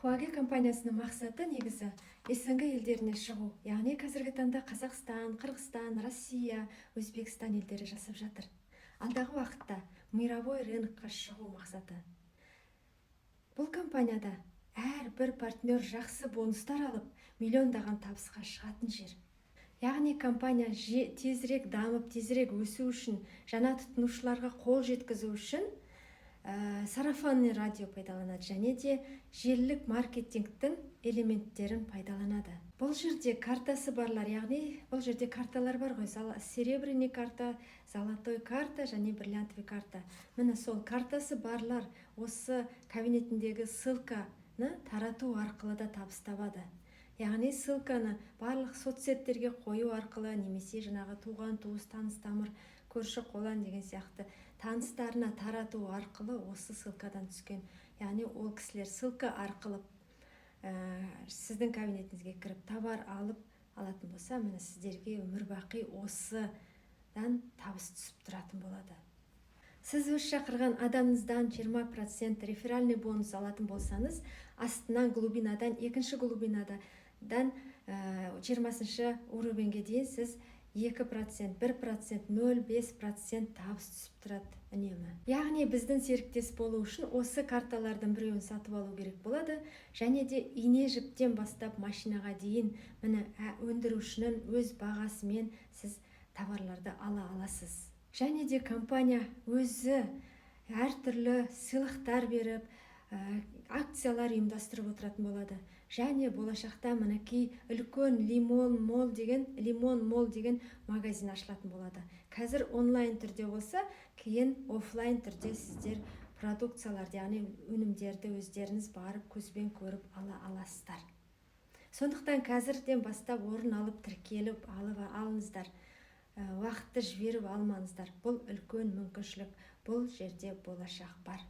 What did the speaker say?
Хуаге компаниясының мақсаты негізі СНГ елдеріне шығу, яғни қазіргі таңда Қазақстан, Қырғызстан, Россия, Өзбекстан елдері жасап жатыр. Алдағы уақытта мировой рынокқа шығу мақсаты. Бұл компанияда әрбір партнер жақсы бонустар алып, миллиондаған табысқа шығатын жер. Яғни компания тезірек дамып, тезірек өсу үшін, жаңа тұтынушыларға қол жеткізу үшін сарафанный радио пайдаланады және де желілік маркетингтің элементтерін пайдаланады. Бұл жерде картасы барлар, яғни бұл жерде карталар бар ғой: серебряный карта, золотой карта және бриллиантовый карта. Міне, сол картасы барлар осы кабинетіндегі ссылканы тарату арқылы да табыс табады. Яғни ссылканы барлық соцсеттерге қою арқылы немесе жаңағы туған туыс, таныс тамыр, көрші қолан деген сияқты таныстарына тарату арқылы осы ссылкадан түскен, яғни ол кісілер ссылка арқылы сіздің кабинетіңізге кіріп, товар алып алатын болса, міне, сіздерге өмір бақи осыдан табыс түсіп тұратын болады. Сіз өз шақырған адамыңыздан 20% реферальный бонус алатын болсаңыз, астынан глубинадан, екінші глубинадан 20-шы уровеньге дейін сіз 2%, 1%, 0,5% табыс түсіп тұрады үнемі. Яғни біздің серіктес болу үшін осы карталардың біреуін сатып алу керек болады және де ине жіптен бастап машинаға дейін, міне, өндірушінің өз бағасымен сіз товарларды ала аласыз. Және де компания өзі әртүрлі сыйлықтар беріп, акциялар ұйымдастырып отыратын болады. Және болашақта, мінекей, үлкен Лимон Молл деген магазин ашылатын болады. Қазір онлайн түрде болса, кейін офлайн түрде сіздер продукцияларды, яғни өнімдерді өздеріңіз барып, көзбен көріп ала аласыздар. Сондықтан қазірден бастап орын алып, тіркеліп алып алыңыздар. Уақытты жіберіп алмаңыздар. Бұл үлкен мүмкіншілік, бұл жерде болашақ бар.